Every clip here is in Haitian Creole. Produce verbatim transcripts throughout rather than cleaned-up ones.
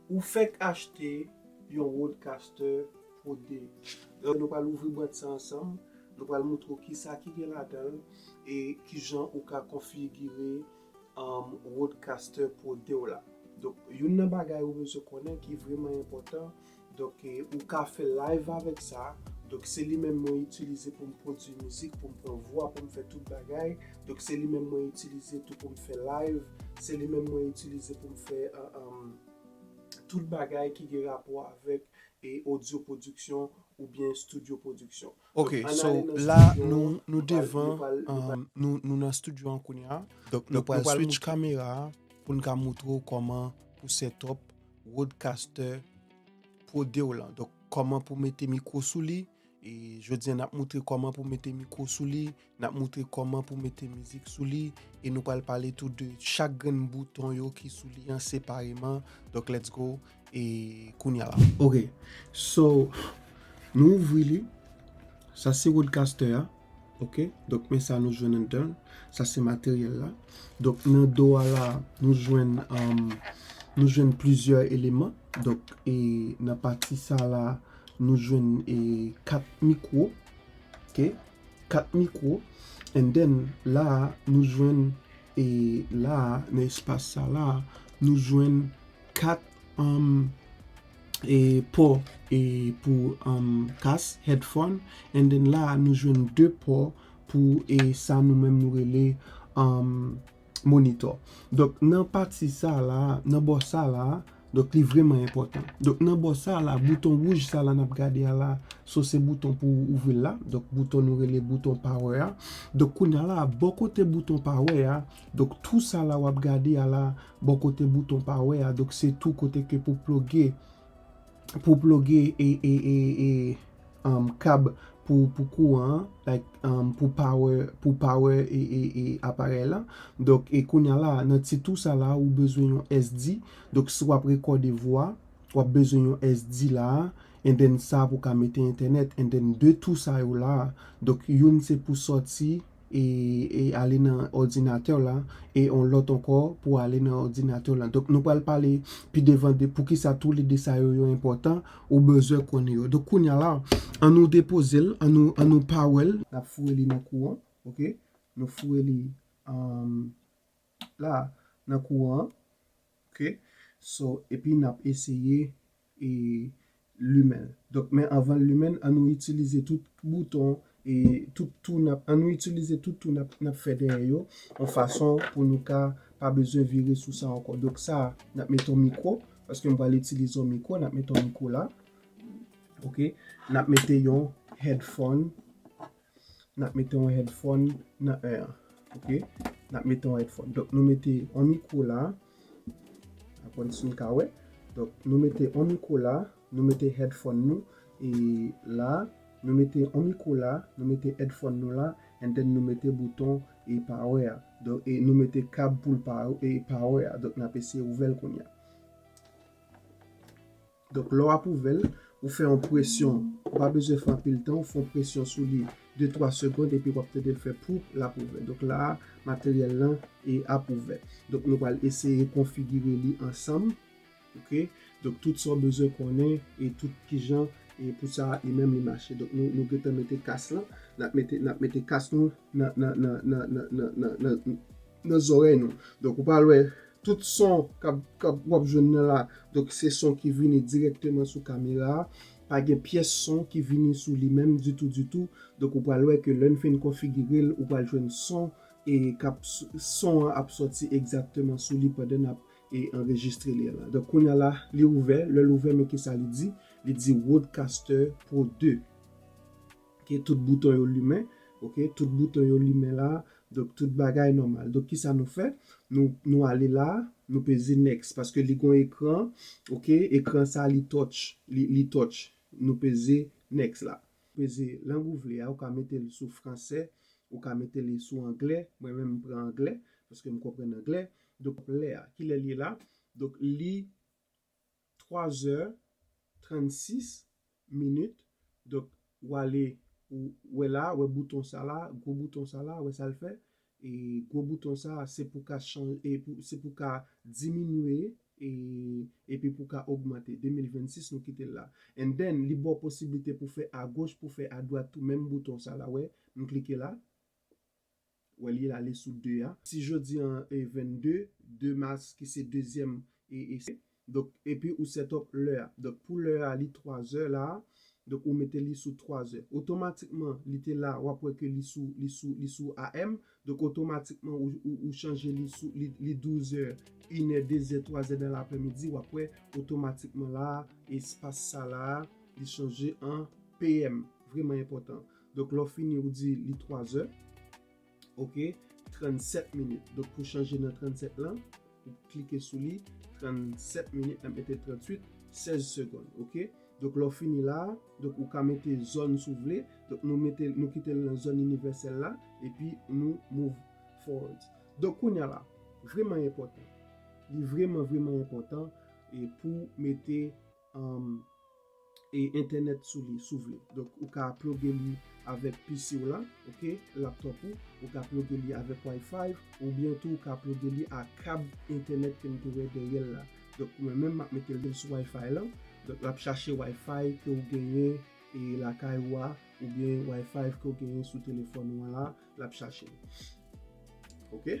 Ou fèk achte yon Rodecaster Pro de. Nou pral ouvri bwat sa ansanm, nou pral moutre w kisa ki gen ladan l e kijan ou ka konfigire um, Rodecaster Pro de w la. Donk, youn nan bagay ou bezwen konnen ki vrèman enpòtan, donk, eh, ou ka fè live avèk sa. Donk, se li menm mwen itilize pou m pwodui mizik, pou m pran vwa, pou m fè tout bagay. Donk, se li menm mwen itilize tou pou m fè live. Se li menm mwen itilize pou m fè, uh, um, tout bagay ki gen rapò avèk e audio production oubyen studio production. Ok, so la nou, nou devan, um, nou, nou nan studio an kounye a. Donk nou pral switch kamera a pou n ka moutre w kòman pou set up Rodecaster Pro de w lan. Donk kòman pou mete mikwo sou li. E jodi a n ap moutre kòman pou mete mikwo sou li, n ap moutre kòman pou mete mizik sou li, e nou pral pale tou de chak grenn bouton yo ki sou li an separeman. Donk let's go, e kounye a la. Ok, so nou ouvri li. Sa se Rodecaster a. Ok, donk men sa nou jwenn anndan l. Sa se materyèl la. Donk nan do a la, nou jwenn, um, nou jwenn plizyè eleman. Donk e nan pati sa la, nou jwenn e kat mikwo. Ok, kat mikwo. And then la a, nou jwenn e la a, nan espas sa la a, nou jwenn kat um, e pò e pou um, kas, headphone. And then la a, nou jwenn de pò pou e sa nou menm nou rele um, monitor. Donk nan pati sa la, nan bò sa la, donk li vrèman enpòtan. Donk nan bò sa la, bouton wouj sa la n ap gade a la, so se bouton pou ouvri l la. Donk bouton nou rele bouton power a. Donk kounye a la, bò kote bouton power a, donk tou sa la w ap gade a la, bò kote bouton power a, donk se tou kote ke pou ploge, pou ploge e, e, e, e um, kab pou, pou kouran an, like, um, pou power, pou power e, e, e aparèy la. Donk e kounye a la, nan ti tou sa la, ou bezwen yon S D. Donk si w ap rekòde vwa, w ap bezwen yon S D la, and then sa pou ka mete entènèt, and then de tou sa yo la. Donk youn se pou sòti e, e ale nan òdinatè w la, e yon lòt ankò pou ale nan òdinatè w la. Donk nou pral pale pi devan de poukisa toulede sa yo yo enpòtan, ou bezwen konnen yo. Donk kounye a la, an nou depoze l, an nou, an nou power l. N ap foure li nan kouran, ok? Nou foure li um, la nan kouran an. Ok, so epi n ap eseye e limen l. Donk men anvan l limen, an nou itilize tout bouton e tout tou n ap, an nou itilize tout tou n ap, n ap fè dèyè yo yon fason pou nou ka pa bezwen vire sou sa ankò. Donk sa, n ap mete yon mikwo, paske m pral itilize yon mikwo, n ap mete yon mikwo la. Ok, n ap mete yon headphone. N ap mete yon headphone nan en an. Ok, n ap mete yon headphone. Donk nou mete yon mikwo la. Aprann si n ka wè. Donk nou mete yon mikwo la, nou mete headphone nou e la, nou mete yon mikwo la, nou mete headphone nou la, and then nou mete bouton e power a. Donk e nou mete kab pou l pa, e power a. Donk n ap eseye ouvè l kounye a. Donk lè w ap ouvè l, ou fè yon presyon, ou pa bezwen fè anpil tan, ou fè yon presyon sou li de twa segonn epi w ap tande l fè poup, l ap ouvè. Donk la a, materyèl lan e ap ouvè. Donk nou pral eseye konfigire li ansanm. Ok, donk tout sa w bezwen konnen e tout kijan e pou sa e menm li mache. Donk nou, nou gentan mete kas lan, n ap mete, n ap mete kas nou nan, nan, nan zòrèy nou. Donk ou pral wè tout son k ap, k ap, w ap jwenn nan la, donk se son ki vini dirèkteman sou kamera a. Pa gen pyès son ki vini sou li menm ditou, ditou. Donk ou pral wè ke lè n fin konfigire l, ou pral jwenn son e k ap, son an ap sòti egzakteman sou li pandan n ap e anrejistre li an la. Donk kounye a la, li ouvè. Lè l ouvè, men kisa li di? Li di Rodecaster Pro de. Ok, tout bouton yo limen. Ok, tout bouton yo limen la. Donk tout bagay nòmal. Donk kisa nou fè? Nou, nou ale la, nou peze next paske li gon ekran. Ok, ekran sa li touch, li, li touch. Nou peze next la. Peze lang ou vle a, ou ka mete l sou fransè, ou ka mete li sou anglè. Mwen menm m pran anglè paske m konprann anglè. Donk lè a, kilè li ye la? Donk li twa zè trannsis minit. Donk w ale, ou wè la, wè bouton sa la, gwo bouton sa la, wè sa l fè? E gwo bouton sa se pou ka chan-, e pou, se pou ka diminye e, epi pou ka ogmante. De mil vennsis, nou kite l la. And then, li ba w posiblite pou fè agoch, pou fè adwat tou, menm bouton sa la, wè, m klike la. Wè, li ale sou de a. Si jodi an e vennde, de mas ki se dezyèm e, e, donk, epi ou set up lè a. Donk, pou lè a, li twazè la. Donk, ou mete li sou twazè. Otomatikman, li te la, w ap wè ke li sou, li sou, li sou A M. Donk, otomatikman, ou, ou, ou chanje li sou, li, li douzè, inè, dezè, twazè nan lapremidi, w ap wè, otomatikman la, espas sa la, li chanje an P M. Vrèman enpòtan. Donk, lè w fini, ou di li twazè. Ok, trannsèt minit. Donk, pou chanje nan trannsèt lan, ou klike sou li, trannsèt minit, l ap mete tranntuit, sèz segonn, ok? Donk, lè w fini la, donk, ou ka mete zòn si w vle. Donk, nou mete, nou kite l nan zòn inivèsèl la, epi nou move forward. Donk, kounye a la, vrèman enpòtan. Li vrèman, vrèman enpòtan, e pou mete, um, e entènèt sou li, si w vle. Donk, ou ka ploge li avèk P C w la, ok, laptop ou, ou ka ploge li avèk Wi-Fi, oubyen tou ou ka ploge li a kab entènèt ke m te wè dèyè l la. Donk, mwen menm, m ap mete l sou Wi-Fi lan. Donk, l ap chache Wi-Fi ke w genyen e lakay ou a, oubyen Wi-Fi ke w genyen sou telefòn ou an la, l ap chache l. Ok?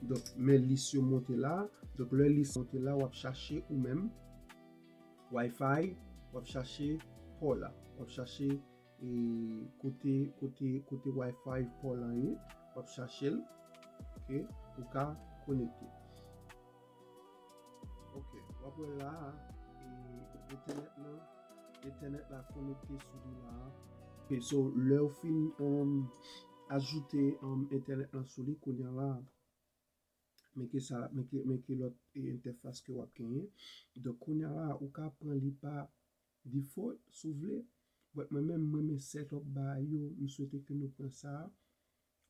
Donk, men lis yo monte la. Donk, lè lis monte la, w ap chache ou menm Wi-Fi, w ap chache pò la. W ap chache, e, kote, kote, kote Wi-Fi pò lan ye. W ap chache l. Ok? Ou ka konekte. Ok. W ap wè la, e, entènèt lan, entènèt la konekte sou li la. Ok, so, lè w fin, um, ajoute, um, entènèt lan sou li, kounye a la, men ki sa, men ki, men ki lòt, e, entèfas ke w ap genyen. Donk, kounye a la, ou ka pran li pa default, si w vle. But mwen menm, mwen renmen setup ba yo, m swete ke nou pran sa,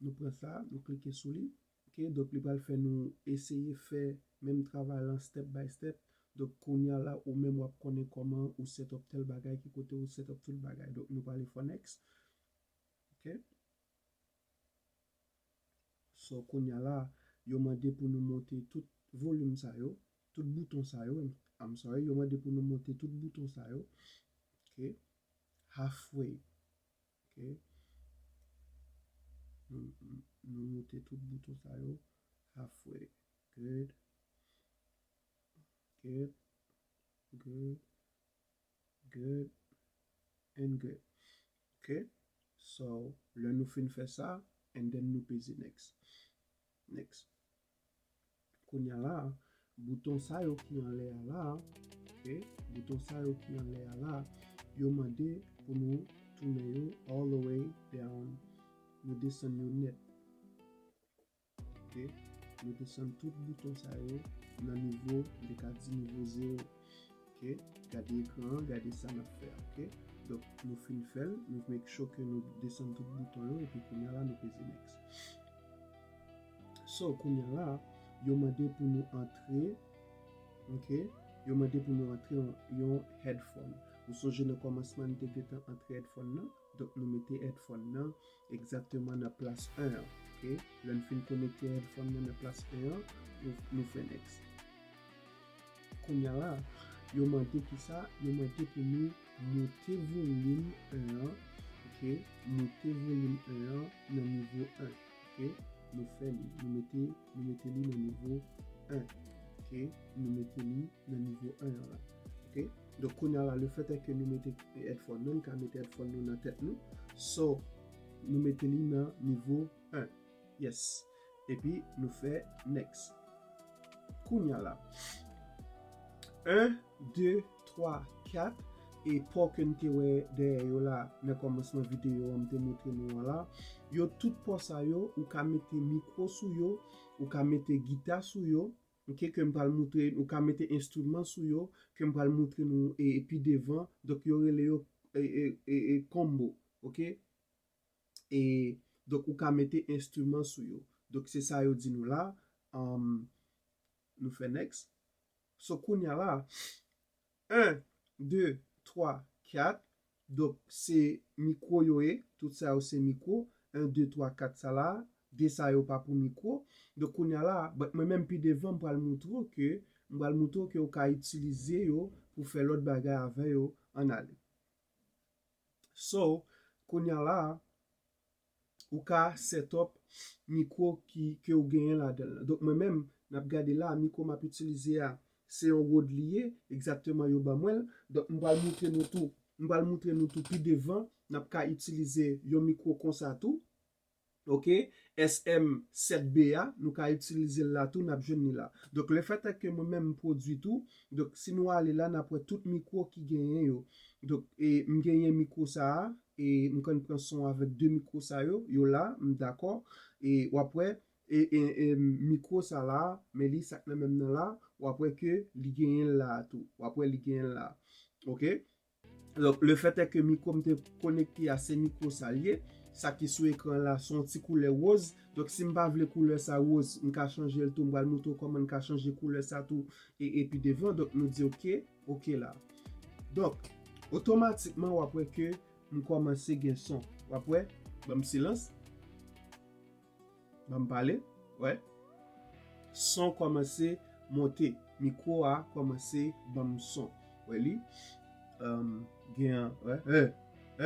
nou pran sa, nou klike sou li. Ok, donk, li pral fè nou eseye fè menm travay lan step by step. Donk, kounye a la, ou menm w ap konnen kòman ou setup tèl bagay, ki kote ou setup tout bagay. Donk, nou prale fè next. Ok? So, kounye a la, yo mande pou nou monte tout volim sa yo, tout bouton sa yo, I'm sorry, yo mande pou nou monte tout bouton sa yo. Ok? Halfway. Ok? Nou, nou, nou monte tout bouton sa yo. Halfway. Good. Good. Good. Good. And good. Ok? So, lè nou fin fè sa, and then nou peze next. Next. Kounye a la, bouton sa yo ki anlè a la, ok, bouton sa yo ki anlè a la, yo mande pou nou tounen yo all the way down, nou desann yo nèt. Ok, nou desann tout bouton sa yo nan nivo, m te ka di nivo zewo. Ok, gade ekran an, gade sa n ap fè a, ok? Donk, nou fin fè l, nou make sure ke nou desann tout bouton yo, epi kounye a la, nou peze next. So, kounye a la, yo mande pou nou antre, ok? Yo mande pou nou antre yon, yon headphone. Ou sonje nan kòmansman, nou te gentan antre headphone nan, donk nou mete headphone nan egzakteman nan plas en an, ok? Lè n fin konekte headphone nan nan plas en an, nou, nou fè next. Kounye a la, yo mande ki sa? Yo mande pou nou moute volim en an, ok? Moute volim en an nan nivo en, ok? Nou fè li, nou mete, nou mete li nan nivo en, ok? Nou mete li nan nivo en an la, ok? Donk, kounye a la, lefètèke nou mete headphone nou, nou ka mete headphone nou nan tèt nou. So, nou mete li nan nivo en. Yes. Epi nou fè next. Kounye a la. En, de, twa, kat. E pò ke n te wè dèyè yo la, nan kòmansman videyo an, m te montre nou an la. Yo tout pò sa yo, ou ka mete mikwo sou yo, ou ka mete gita sou yo. Ok, ke m pral montre, ou ka mete enstriman sou yo, ke m pral montre nou e, e pi devan. Donk, yo rele yo e, e, e, e combo. Ok? E, donk, ou ka mete enstriman sou yo. Donk, se sa yo di nou la. Um, nou fè next. So, kounye a la, en, de, twa, kat. Donk, se mikwo yo ye. Tout sa yo se mikwo. En, de, twa, kat sa la. De sa yo pa pou mikwo. Donk, kounye a la, but mwen menm pi devan, m pral montre w ke M pral moutre w ke w ka itilize yo pou fè lòt bagay avè yo ann ale. So, kounye a la, ou ka set up mikwo ki, ke w genyen ladan l. Donk, mwen menm, n ap gade la, mikwo m ap itilize a, se yon Rode li ye, egzakteman yo ban mwen l. Donk, m pral moutre nou tou, m pral moutre nou tou pi devan, n ap ka itilize yon mikwo konsa tou. Ok, S M sèt B a, nou ka itilize l la tou, n ap jwenn li la. Donk, lefètèke mwen menm m pwodui tou, donk, si nou ale la, n ap wè tout mikwo ki genyen yo. Donk, e, m genyen mikwo sa a, e m konn pran son avèk de mikwo sa yo, yo la, m dakò. E w ap wè, e, e, e mikwo sa la, men li sa k nan men m nan la, w ap wè ke li genyen l la tou. W ap wè li genyen l la. Ok? Donk, lefètèke mikwo m te konekte a, se mikwo sa l ye. Sa ki sou ekran la, se yon ti koulè woz. Donk, si m pa vle koulè sa woz, m ka chanje l tou. M pral moutre w kòman n ka chanje koulè sa tou e, e pi devan. Donk, nou di oke, oke la. Donk, otomatikman, w ap wè ke m kòmanse gen son. W ap wè, ban m silans. Ban m pale, wè. Son kòmanse monte. Mikwo a kòmanse ban m son. Wè li. Um, gen an, wè. Eh,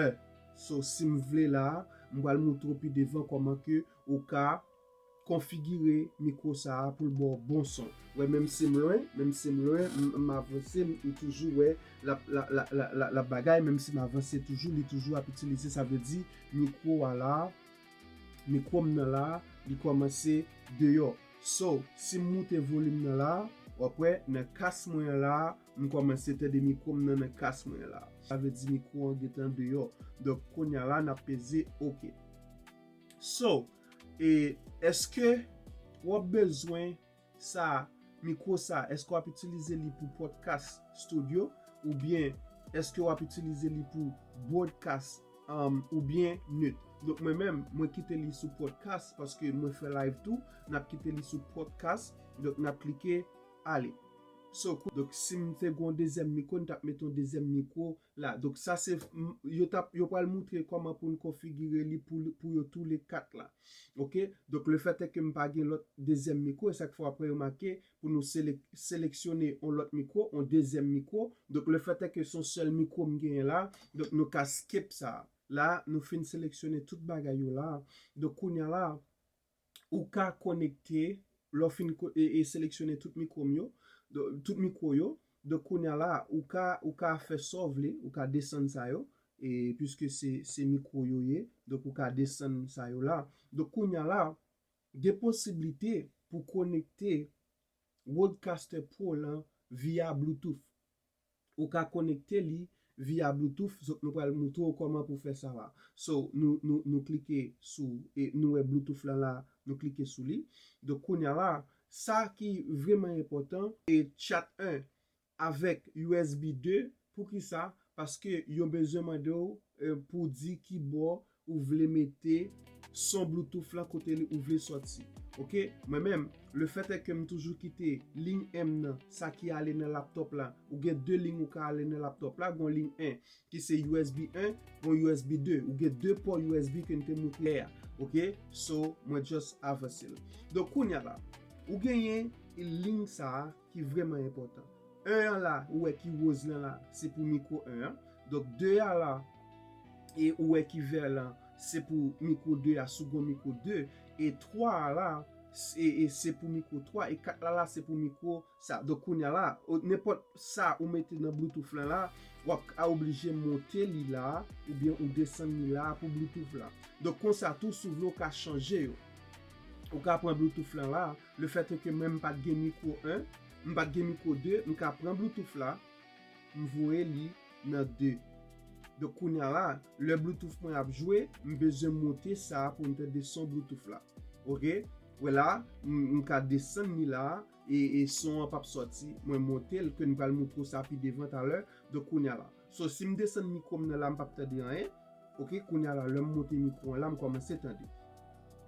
eh. So, si m vle la, m pral moutre w pi devan kòman ke ou ka konfigire mikwo sa a pou l ba w bon son. Wè, menm si m lwen, menm si m lwen, m, m avanse, m, ou toujou wè l ap, l ap, l ap, l ap, l ap, l ap bagay, menm si m avanse toujou, li toujou ap itilize, sa vle di, mikwo a la, mikwo m nan la, li kòmanse deyò. So, si m moute volim nan la, w ap wè, nan kas mwen an la, m kòmanse tande mikwo m nan nan kas mwen an la. Sa vle di mikwo an gentan deyò. Donk, kounye a la, n ap peze oke. So, e, èske w ap bezwen sa, mikwo sa, èske w ap itilize li pou podcast studio, oubyen èske w ap itilize li pou broadcast, um, oubyen nèt? Donk, mwen menm, mwen kite li sou podcast paske mwen fè live tou, n ap kite li sou podcast, donk n ap klike ale. So, kou-, donk, si m te gen yon dezyèm mikwo, m t ap mete yon dezyèm mikwo la. Donk, sa se, m, yo t ap, yo pral moutre kòman pou n konfigire li pou, pou yo toule kat la. Ok? Donk, lefètèke m pa gen lòt dezyèm mikwo, e sa k fè w ap remake pou nou selek-, seleksyone yon lòt mikwo, yon dezyèm mikwo. Donk, lefètèke se yon sèl mikwo m genyen la, donk, nou ka skip sa. La, nou fin seleksyone tout bagay yo la. Donk, kounye a la, ou ka konekte, lè w fin ko-, e, e seleksyone tout mikwo m yo, do-, tout mikwo yo, donk kounye a la, ou ka, ou ka fè sa w vle, ou ka desann sa yo, e piske se, se mikwo yo ye, donk ou ka desann sa yo la. Donk kounye a la, gen posiblite pou konekte Rodecaster Pro lan via Bluetooth. Ou ka konekte li via Bluetooth, so nou pral moutre w kòman pou fè sa la. So, nou, nou, nou klike sou, e nou wè Bluetooth lan la, nou klike sou li. Donk, kounye a la, sa ki vrèman enpòtan, e chat en avèk U S B de, poukisa? Paske yo bezwen mande w, e, pou di ki bò ou vle mete son Bluetooth lan kote li ou vle sòti. Ok? Mwen menm, lefètèke m toujou kite liy M nan, sa ki ale nan laptòp la. Ou gen de liy ou ka ale nan laptòp la, gon liy en ki se U S B en, gon U S B de. Ou gen de pò U S B ke n te moutre a. Ok? So, mwen just avanse l. Donk, kounye a la, ou genyen liy sa a ki vrèman enpòtan. En an la, ou wè ki woz lan la, se pou mikwo en an. Donk, de a la, e ou wè ki vè lan, se pou mikwo de a, si w gon mikwo de. E twa a la, se, e se pou mikwo twa. E kat la la, se pou mikwo sa. Donk, kounye a la, o, nenpòt sa ou mete nan Bluetooth lan la, w ap ka oblije monte li la, oubyen ou desann li la pou Bluetooth la. Donk, konsa tou, si w vle, w ka chanje yo. Ou ka pran Bluetooth lan la, lefètèke mwen m pa t gen mikwo en, m pa t gen mikwo de, m ka pran Bluetooth la, m voye li nan de. Donk, kounye a la, lè Bluetooth mwen ap jwe, m bezwen monte sa a pou m tande son Bluetooth la. Ok? Wè la, m, m ka desann li la, e, e son an p ap sòti. Mwen monte l, ke n pral moutre w sa pi devan talè. Donk, kounye a la. So, si m desann mikwo m nan la, m p ap tande anyen. Ok, kounye a la, lè m monte mikwo an la, m kòmanse tande.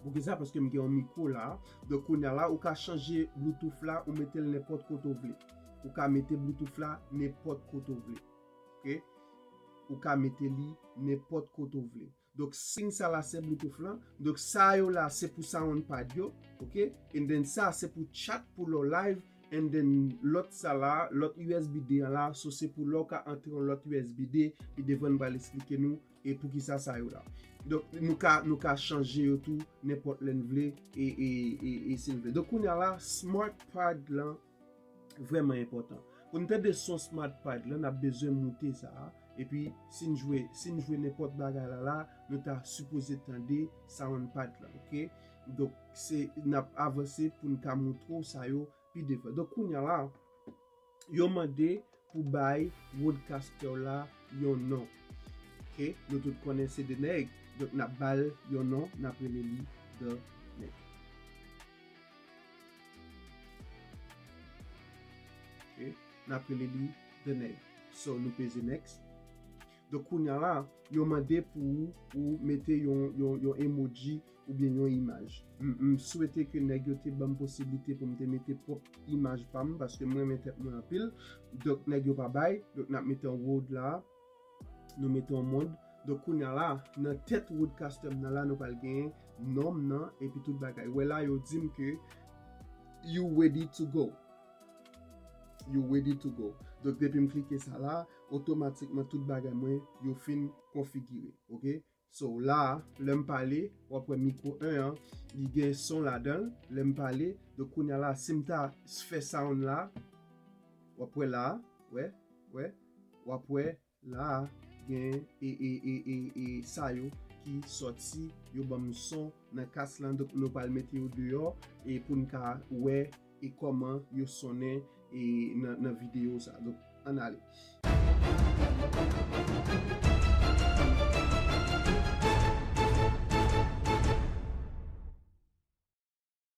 Poukisa? Paske m gen yon mikwo la. Donk, kounye a la, ou ka chanje Bluetooth la, ou mete l nenpòt kote w vle. Ou ka mete Bluetooth la nenpòt kote w vle. Ok? Ou ka mete li nenpòt kote w vle. Donk, siy sa la se Bluetooth lan. Donk, sa yo la se pou soundpad yo. Ok? And then sa se pou chat, pou lè w live, and then lòt sa la, lòt U S B de an la, so se pou lè w ka antre yon lòt U S B de, pi devan n pral esplike nou e poukisa sa yo la. Donk, nou ka, nou ka chanje yo tou nenpòt lè n vle e, e, e, e si n vle. Donk, kounye a la, smart pad lan vrèman enpòtan. Pou n tande son smart pad lan, n ap bezwen moute sa a. Epi, si n jwe, si n jwe nenpòt bagay la la, nou ta sipoze tande sound pad lan, oke? Donk, se, n ap avanse pou n ka montre w sa yo pi devan. Donk, kounye a la, yo mande pou bay Rodecaster la yon non. Oke, nou tout konnen se de nèg. Donk, n ap ba l yon non, n ap rele li The Neg. Oke, n ap rele li The Neg. So, nou peze next. Donk, kounye a la, yo mande pou ou, ou mete yon, yon, yon emoji oubyen yon imaj. M, m swete ke nèg yo te ban m posiblite pou m te mete pwòp imaj pa m, paske m renmen tèt mwen anpil. Donk, nèg yo pa bay. Donk, n ap mete yon road la. Nou mete yon mond. Donk, kounye a la, nan tèt Rodecaster m nan la, nou pral genyen non m nan, epi tout bagay. Wè la, yo di m ke you ready to go. You ready to go. Donk, depi m klike sa la, otomatikman tout bagay mwen, yo fin konfigire. Oke? So, la, lè m pale, w ap wè mikwo en an, li gen son ladan l. Lè m pale, donk, kounye a la, si m ta fè sound la, w ap wè la, wè, wè, w ap wè la, gen e, e, e, e, e sa yo ki sòti, yo ban m son nan kas lan, donk, nou pral mete yo deyò, e pou n ka wè e kòman yo sonnen e nan, nan videyo sa. Donk, ann ale.